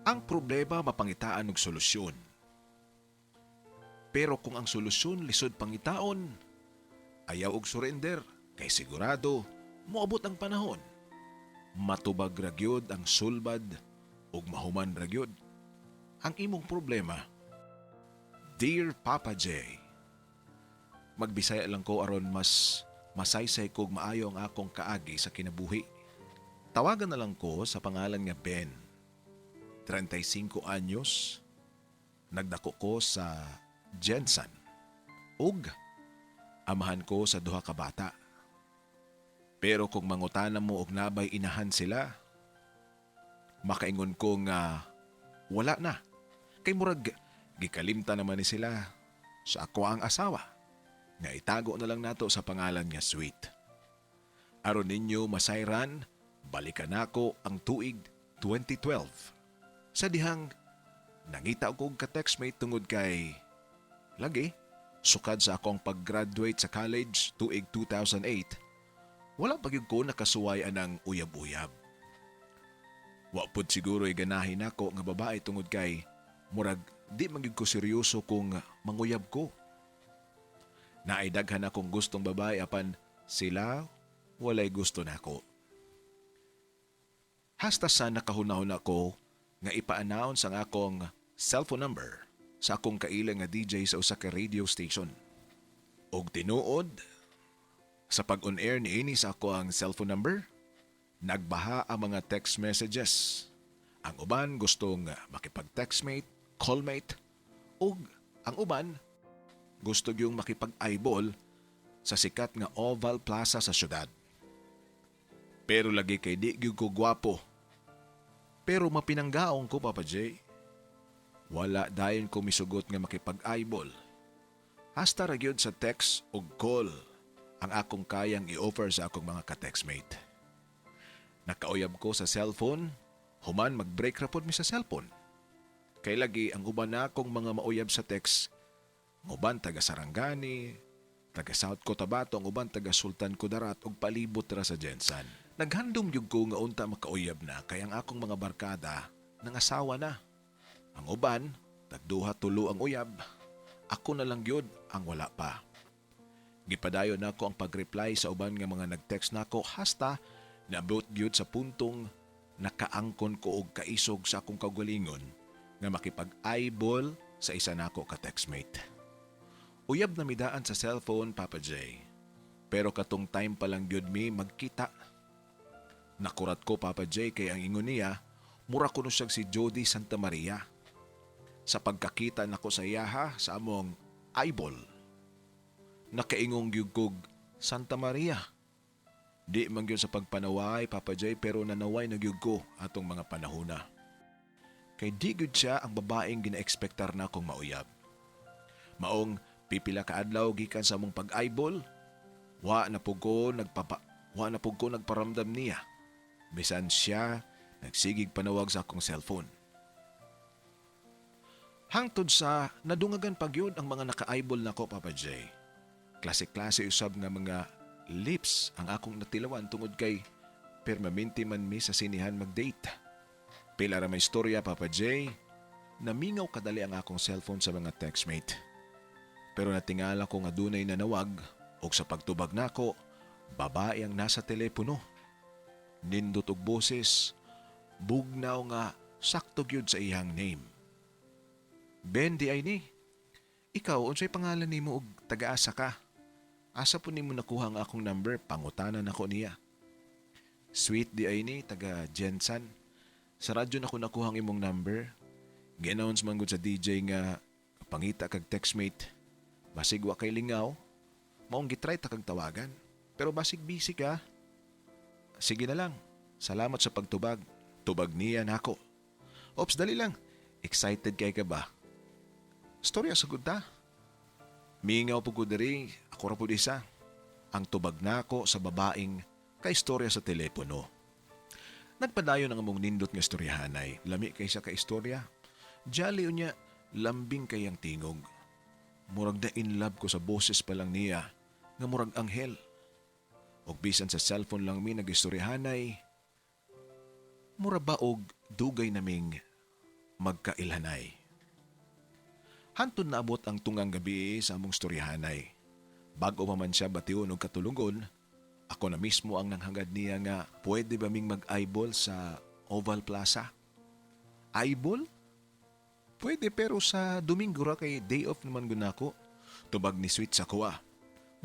Ang problema, mapangitaan og solusyon. Pero kung ang solusyon lisod pangitaon, ayaw og surrender kay sigurado moabot ang panahon. Matubag ra gyud ang sulbad ug mahuman ra gyud ang imong problema. Dear Papa J, magbisaya lang ko aron mas masaysay kog maayo ang akong kaagi sa kinabuhi. Tawagan na lang ko sa pangalan nga Ben. 35 anyos, nagdako ko sa GenSan. Ug amahan ko sa duha ka bata. Pero kung mangutana mo og nabay inahan sila, makaingon ko nga wala na. Kay murag gikalimta naman ni sila sa ako ang asawa. Nga itago na lang nato sa pangalan nga Sweet. Aron ninyo masayran, balikan nako ang tuig 2012. Sa dihang nangita og ka-textmate tungod kay lagi sukad sa akong pag-graduate sa college tuig 2008, wala pa gyud ko nakasuway anang uyab-uyab. Wa pud siguro ganahin nako nga babae tungod kay murag di man gyud ko seryoso kung manguyab ko. Naay daghan akong gustong babae, apan sila walay gusto nako. Hasta sa nakahunahuna ko nga ipa-announce ang akong cellphone number sa akong kaila nga DJ sa usa ka radio station. Og tinuod, sa pag-on air niini sa ako ang cellphone number, nagbaha ang mga text messages. Ang uban gustong makipag-textmate, callmate, ug ang uban gusto yung makipag-eyeball sa sikat nga Oval Plaza sa syudad. Pero lagi kay di gyud ko gwapo. Pero mapinanggaong ko, Papa J. Wala dayon ko misugot nga makipag-eyeball. Hasta ra gyud sa text ug call ang akong kayang i-offer sa akong mga ka-textmate. Nakauyab ko sa cellphone, human mag-break ra pod mi sa cellphone. Kay lagi ang uban na akong mga mauyab sa text, ang uban taga Sarangani, taga South Cotabato, ang uban taga Sultan Kudarat ug palibot ra sa GenSan. Naghandom gyud ko nga unta makauyab na kay ang akong mga barkada nangasawa na. Ang uban, tagduha, tulo ang uyab. Ako na lang gyud ang wala pa. Gipadayon nako ang pag-reply sa uban nga mga nag-text nako hasta naabot gyud sa puntong nakaangkon ko og kaisog sa akong kaugalingon nga makipag-eyeball sa isa nako ka textmate. Uyab na midaan sa cellphone, Papa J. Pero katong time pa lang gyud mi magkita. Nakurat ko, Papa J, kay ang ingon niya, mura kuno siyang si Jody Santa Maria. Sa pagkakita nako sa iyaha sa among eyeball, nakaingong gyud kog Santa Maria. Di man gyud sa pagpanaway, Papa J, pero nanaway na gyud ko atong mga panahona. Kay di gyud siya ang babaeng gina-expectar na akong mauyab. Maong pipila ka adlaw gikan sa among pag-eyeball, wa na pud ko nagparamdam niya. Bisan siya nagsigig panawag sa akong cellphone. Hangtod sa nadungagan pa gyud ang mga naka-eyeball nako, Papa J. Klase-klase usab nga mga lips ang akong natilawan tungod kay permanente man mi sa sinihan mag-date. Pila ra may istorya, Papa J, namingaw kadali ang akong cellphone sa mga textmate. Pero natingala ko nga dunay nanawag ug sa pagtubag nako, babae ang nasa telepono. Nindot og boses, bugnaw nga sakto gyud sa iyang name. Ben di ay ni. Ikaw, unsay pangalan nimo ug taga-asa ka? Asa po nimo nakuha ang akong number? Pangutana nako niya. Sweet di ay ni, taga GenSan. Sa radyo nako nakuha ang imong number. Gi-announce man gud sa DJ nga pangita kag textmate. Basig wa kay lingaw. Maong gitry ta kag tawagan. Pero basig busy ka. Sige na lang. Salamat sa pagtubag. Tubag niya nako. Ops, dali lang. Excited kay ka ba? Storya sa gud ta. Mingaw po ko diri, ako ra pud isa. Ang tubag nako sa babaeng kaistorya sa telepono. Nagpadayon ang among nindot nga istoryahanay. Lami kay sa kaistorya. Jolly unya, lambing kay ang tingog. Murag na in love ko sa boses pa lang niya, nga murag anghel. Og bisan sa cellphone lang mi nagistoryahanay, mura ba og dugay naming Magkailhanay. Hantod naabot ang tunggang gabi sa among storyahanay. Bago pa man siya bation og katulugon, ako na mismo ang nanghangad niya nga pwede ba ming mag-eyeball sa Oval Plaza? Eyeball? Pwede, pero sa Domingo ra kay day off naman gud nako. Tubag ni Sweet sa kuha.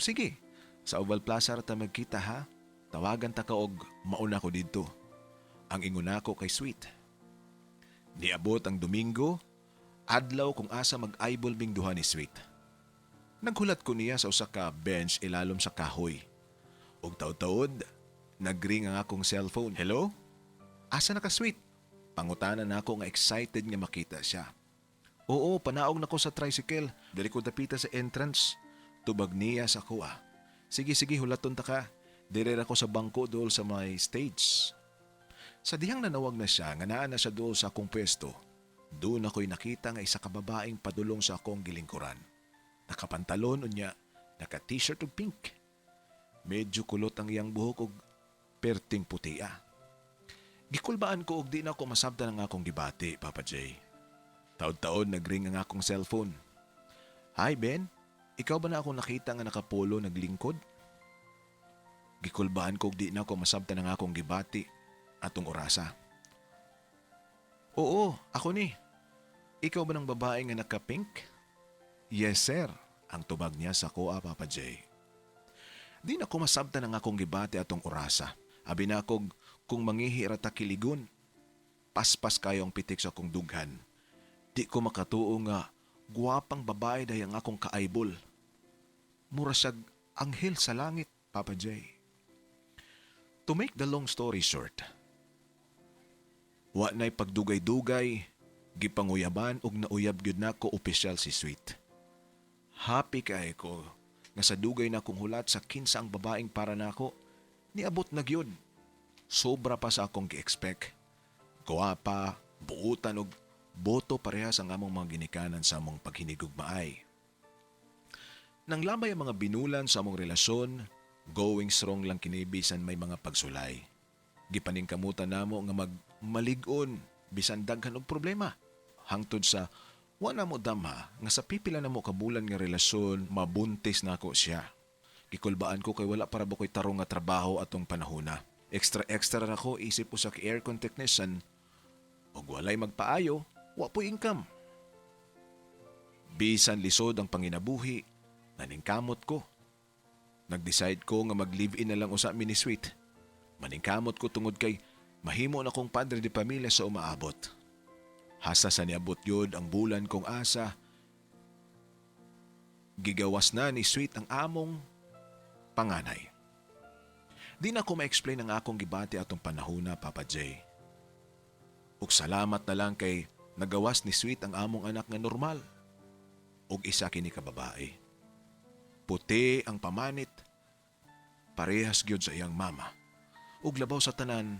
Sige, sa Oval Plaza ra ta magkita, ha. Tawagan ta ka og mauna ko didto. Ang ingon nako kay Sweet. Niabot ang Domingo, adlaw kung asa mag-eyeball ming duha ni Sweet. Naghulat ko niya sa usa ka bench ilalom sa kahoy. Ug taud-taud, nagring ang akong cellphone. "Hello? Asa na ka, Sweet?" Pangutana nako nga excited nga makita siya. "Oo, panaog na ko sa tricycle. Diri ko dapita sa entrance." Tubag niya sa kuha. "Sige, sige, hulaton ta ka. Dire ra ko sa bangko dool sa may stage." Sa dihang nanawag na siya nga naa na siya dool sa akong pwesto, doon ako'y nakita nga isa ka babaeng padulong sa akong gilingkuran. Nakapantalon unya, naka t-shirt og pink. Medyo kulot ang iyang buhok og perting putia. Gikulbaan ko og di na ako masabtan ang akong gibati, Papa J. Taod-taod, nagring ang akong cellphone. "Hi, Ben, ikaw ba na ako nakita nga nakapolo naglingkod?" Gikulbaan ko og di na ako masabtan ang akong gibati atong orasa. "Oo, ako ni. Ikaw ba ng babae nga naka-pink?" "Yes, sir," ang tubag niya sa kuha, Papa J. Di na ko masabtan ang akong gibati atong orasa. Abi nakog kung mangihi ra ta kiligon. Paspas kayo ang pitik sa akong dughan. Di ko makatuo nga guwapang babae diay ang akong ka-eyeball. Mura siyag anghel sa langit, Papa J. To make the long story short, wa na'y pagdugay-dugay, gipanguyaban og nauyab gyud nako opisyal si Sweet. Happy kay ko nga sa dugay na kong hulat sa kinsa ang babaeng para nako, niabot na gyud. Sobra pa sa akong gi-expect. Guwapa, buutan og boto parehas ang among mga ginikanan sa among paghinigugmaay. Nang lamay ang mga binulan sa among relasyon, going strong lang kini bisan may mga pagsulay. Gipaningkamutan namo nga magmalig-on bisan daghan og problema. Hangtod sa wa na mo damha nga sa pipila na mo ka bulan nga relasyon, mabuntis nako siya. Gikulbaan ko kay wala para ba ko'y tarong nga trabaho atong panahona. Extra extra ra ko isip usa ka aircon technician ug walay magpaayo, wa po'y income. Bisan lisod ang panginabuhi, naningkamot ko. Nag-decide ko nga mag-live-in na lang usa mi ni Sweet. Maningkamot ko tungod kay mahimo na kong padre de pamilya sa umaabot. Hasta sa niabot yun ang bulan kong asa, gigawas na ni Sweet ang among panganay. Di na ko ma-explain ang akong gibati atong panahona, Papa J. Ug salamat na lang kay nagawas ni Sweet ang among anak nga normal. Ug isa kini ka babae. Puti ang pamanit, parehas gyud sa iyang mama. Ug labaw sa tanan,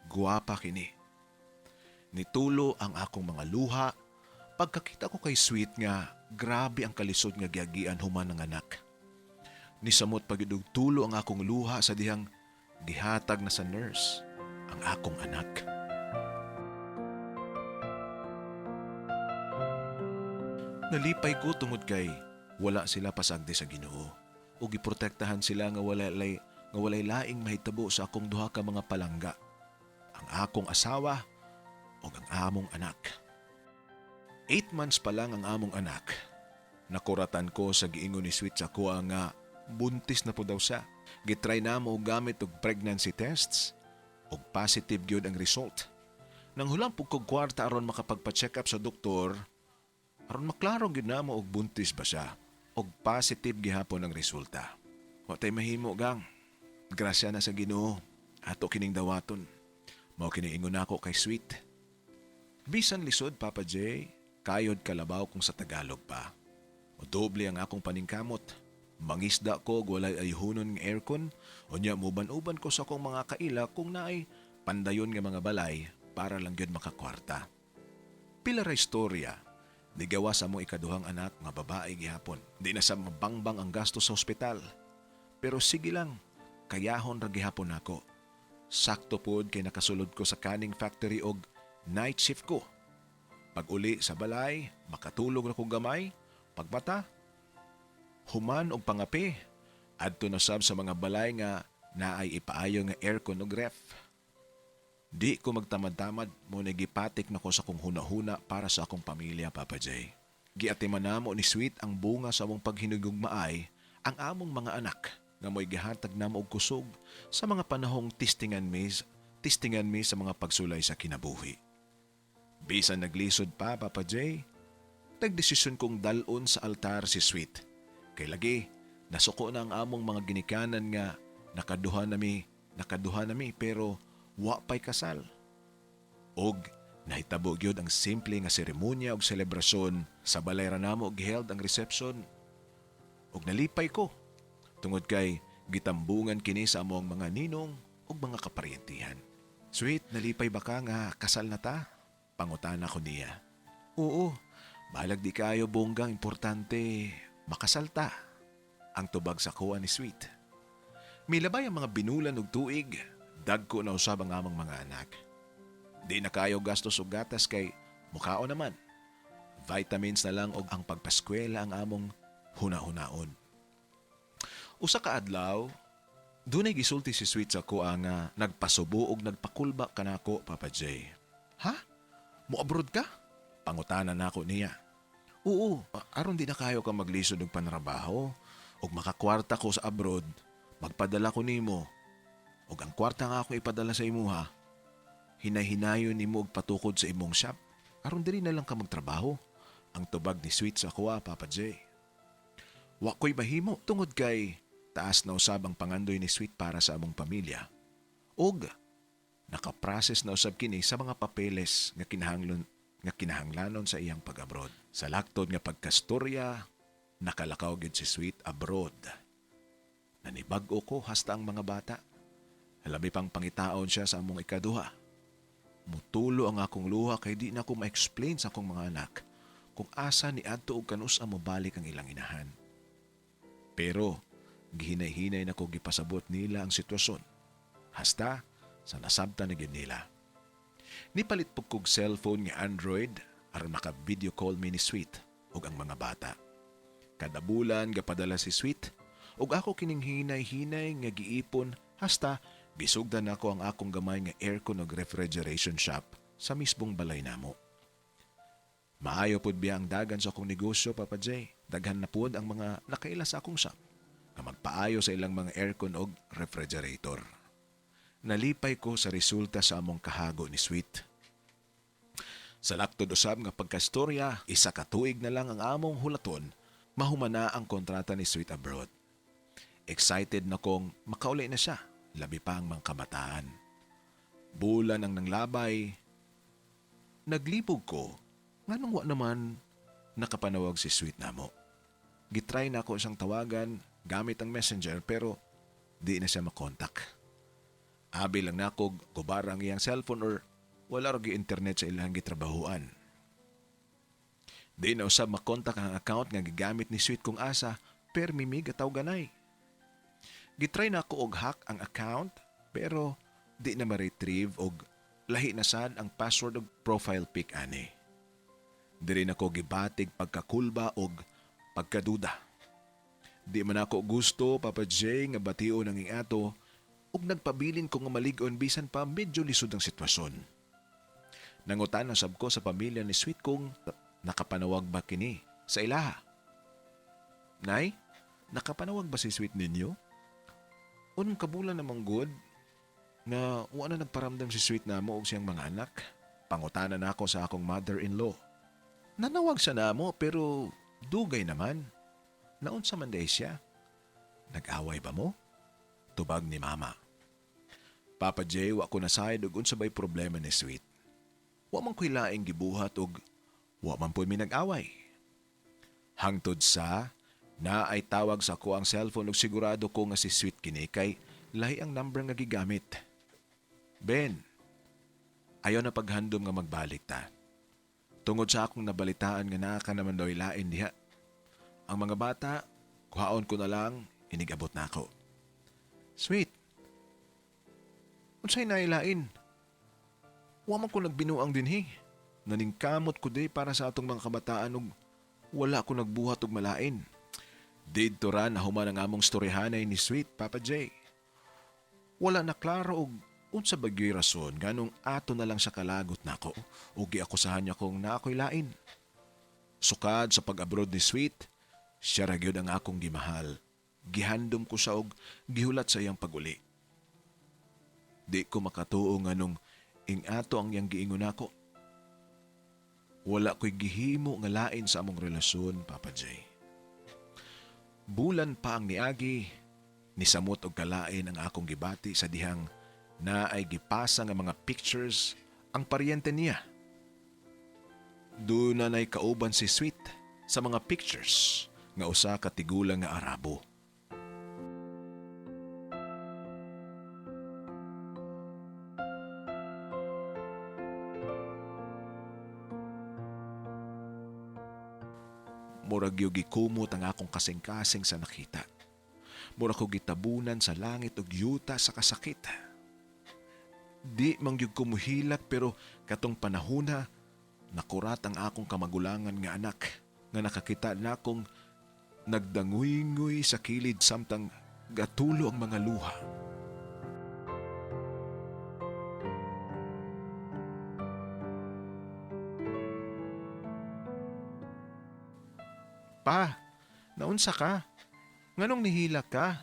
guwapa kini. Nitulo ang akong mga luha pagkakita ko kay Sweet nga grabe ang kalisod nga giagian human ng anak. Nisamot pa gyud og tulo ang akong luha sa dihang gihatag na sa nurse ang akong anak. Nalipay ko tungod kay wala sila pasagdi sa Ginoo ug giprotektahan sila nga walay laing mahitabo sa akong duha ka mga palangga, ang akong asawa ug ang among anak. 8 months pa lang ang among anak. Nakuratan ko sa giingon ni Sweet sa kuha nga buntis na po daw siya. Gitry namo og gamit og pregnancy tests ug positive gyud ang result. Nang hulang pud kog kwarta aron makapagpa-check up sa doktor, aron maklaro gyud namo og buntis ba siya, og positive gihapon ang resulta. "Wa tay mahimo, gang. Grasya na sa Ginoo. Ato kining dawaton." Mao kini ingon nako kay Sweet. Bisan lisod, Papa J, kayod kalabaw kung sa Tagalog pa. O doble ang akong paningkamot. Mangisda ko og walay ayuhonon nga aircon, unya muban-uban ko sa akong mga kaila kung naay pandayon nga mga balay para lang gyud makakwarta. Pila ra istorya, nigawas sa among ikaduhang anak nga babae gihapon. Di na sa mabangbang ang gasto sa ospital. Pero sige lang, kayahon ra gihapon nako. Sakto pod kay nakasulod ko sa canning factory og night shift ko. Pag uli sa balay, makatulog ra ko gamay, pagmata, human og pangape, adto na sab sa mga balay nga naay ipaayo nga aircon ug ref. Di ko magtamad-tamad mo, nagipatik na ko sa akong huna-huna para sa akong pamilya, Papa J. Giatiman namo ni Sweet ang bunga sa among paghinugugmaay ang among mga anak nga mo'y gihatag namo og kusog sa mga panahong testingan mi sa mga pagsulay sa kinabuhi. Bisan naglisod pa, Papa J, nagdesisyon kong dalon sa altar si Sweet. Kay lagi, nasuko na ang among mga ginikanan nga nakaduha nami pero wa pa'y kasal. Og nahitabo gyud ang simple nga seremonya og selebrasyon. Sa balay ra namo giheld ang reception. Og nalipay ko tungod kay gitambungan kini sa among mga ninong ug mga kaparyentihan. "Sweet, nalipay ba ka nga kasal na ta?" Pangutana ko niya. "Oo, bahalag di kayo bonggang, importante makasal ta," ang tubag sa kuha ni Sweet. Milabay ang mga binulan og tuig, dagko na usab ang among mga anak. Di na kayo gastos og gatas kay mukao naman. Vitamins na lang og ang pagpaskwela ang among huna-hunaon. Usa ka adlaw, dunay gisulti si Sweet sa kuha nga nagpasubo og nagpakulba kanako, Papa J. "Ha? Mo-abroad ka?" Pangutana nako niya. "Oo, aron di na kayo ka maglisod og panrabaho ug makakwarta ko sa abroad, magpadala ko nimo. Ug ang kwarta nga ako ipadala sa imuha, hinay-hinayon nimo og patukod sa imong shop. Aron diri na lang ka magtrabaho," ang tubag ni Sweet sa kuha, Papa J. Wa ko'y mahimo tungod kay taas na usab ang pangandoy ni Sweet para sa among pamilya. Ug nakaprocess na usab kini sa mga papeles nga kinahanglanon sa iyang pag-abroad. Sa laktod nga pagkastorya, nakalakaw gyud si Sweet abroad. Nanibag-o ko hasta ang mga bata. Labi pang pangitaon siya sa among ikaduha. Mutulo ang akong luha kay di na ko ma-explain sa akong mga anak kung asa ni adto og kanus-a mobalik ang ilang inahan. Pero gihinay-hinay na ko gipasabot nila ang sitwasyon. Hasta sa nasabtan na gyud nila. Nipalit pud kog cellphone nga Android aron maka-video call mi ni Sweet ug ang mga bata. Kada bulan gapadala si Sweet ug ako kining hinay-hinay nga giipon hasta gisugdan nako ang akong gamay nga aircon ug refrigeration shop sa mismong balay namo. Maayo pud biya ang dagan sa akong negosyo, Papa J. Daghan na pud ang mga nakaila sa akong shop nga magpaayo sa ilang mga aircon og refrigerator. Nalipay ko sa resulta sa among kahago ni Sweet. Sa laktod usab nga pagkastorya, 1 ka tuig na lang ang among hulaton, mahumana ang kontrata ni Sweet abroad. Excited na kong makauli na siya, labi pa ang mga kabataan. Bulan ang nanglabay, naglibog ko, nganong wa naman nakapanawag si Sweet namo. Gitry na ako siyang tawagan gamit ang Messenger pero di na siya makontak. Abi lang nako gubara ang iyang cellphone or wala ra gyud internet sa ilang gitrabahuan. Di na usab makontak ang account nga gigamit ni Sweet kung asa permi mi gatawganay. Gitry na ako og hack ang account pero di na ma-retrieve og lahi na sad ang password og profile pic ani. Diri na ko gibatig pagkakulba og pagkaduda. Di man ako gusto, Papa J, nga bation ang ato ug nagpabilin ko nga malig-on bisan pa medyo lisod ang sitwasyon. Nangutana sab ko sa pamilya ni Sweet kung nakapanawag ba kini sa ilaha. "Nay, nakapanawag ba si Sweet ninyo? 6 ka bulan naman gud nga wa na nagparamdam si Sweet namo og siyang mga anak." Pangutana na ako sa akong mother-in-law. "Nanawag siya namo pero dugay naman. Naunsa man diay siya? Nag-away ba mo?" Tubag ni Mama. Papa J, wa ko nasayod og unsa bay problema ni Sweet. Wa man ko'y laing gibuhat og wa man pud mi nag-away. Hangtod sa naay tawag sa ako ang cellphone ug sigurado ko nga si Sweet kini kay lahi ang number nga gigamit. "Ben, ayaw na paghandom nga magbalik ta. Tungod sa akong nabalitaan nga naa ka naman daw lain diha. Ang mga bata, kuhaon ko na lang, inigabot na ako." "Sweet, unsay nailain? Wa man ko nagbinuang dinhi." Naningkamot ko di para sa atong mga kabataan ug wala ko nagbuhat og malain. Didto ra nahuman ang among storyahanay ni Sweet, Papa J. Wala na klaro og unsa ba gyud rason nganong ato na lang sa kalagot nako ug giakusahan niya kong naa ko'y lain. Sukad sa pag-abroad ni Sweet, siya ra gyud ang akong gimahal. Gihandom ko siya og gihulat sa iyang pag-uli. Di ko makatuo nganong ing-ato ang iyang giingon nako. Wala ko'y gihimo nga lain sa among relasyon, Papa J. Bulan pa ang niagi, nisamot og kalain ang akong gibati sa dihang naay gipasa nga mga pictures ang paryente niya. Doon na na'y kauban si Sweet sa mga pictures nga usa ka tigulang nga Arabo. Murag gyud gikumot ang akong kasing-kasing sa nakita. Mura ko gitabunan sa langit ug yuta sa kasakit. Di man gyud ko muhilak pero katong panahona nakurat ang akong kamagulangan nga anak nga nakakita nakong nagdanguy-nguy sa kilid samtang gatulo ang mga luha. Pa, naunsa ka? Nganong nihilak ka?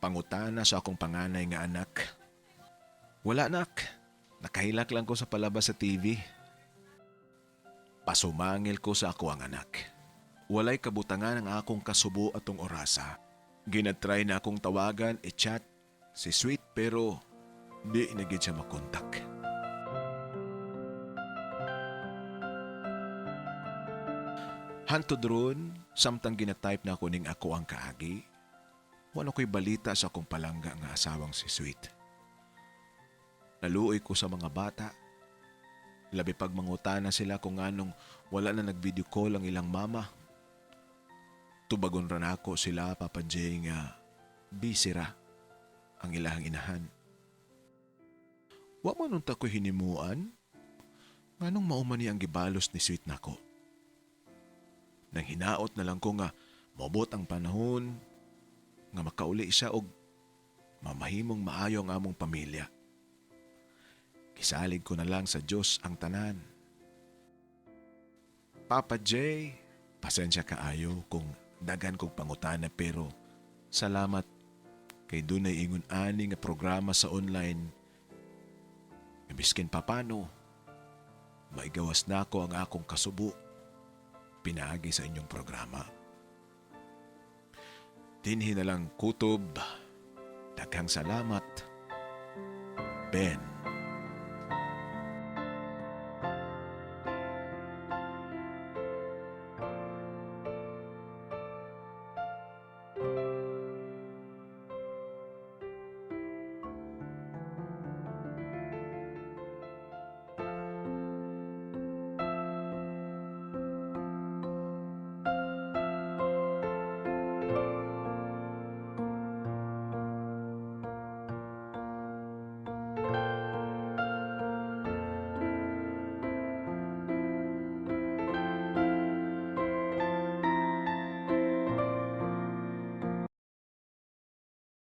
Pangutana sa akong panganay nga anak. Wala, nak. Nakahilak lang ko sa palabas sa TV. Pasumangil ko sa ako ang anak. Walay kabutangan ang akong kasubo atong orasa. Ginatry na akong tawagan, i-chat si Sweet pero di na gid siya makontak. Hantod ron, samtang ginatype na ako ning ako ang kaagi, wala ko'y balita sa akong palangga nga asawang si Sweet. Naluoy ko sa mga bata. Labi pag mangutana sila kung anong wala na nag-video call ang ilang mama. Tubagon ra nako sila, Papa J, nga busy ra ang ilahang inahan. Wa man unta ko hinimuan, nganong mao man ni ang gibalos ni Sweet nako. Nang hinaot na lang ko nga moabot ang panahon nga makauli siya og mamahimong maayo ang among pamilya. Gisalig ko na lang sa Dios ang tanan. Papa J, pasensya kaayo kung daghan kog pangutana pero salamat kay dunay ingon ani nga programa sa online. Biskin papano, maigawas nako ang akong kasubo pinaagi sa inyong programa. Dinhi na lang kutob. Daghang salamat. Ben.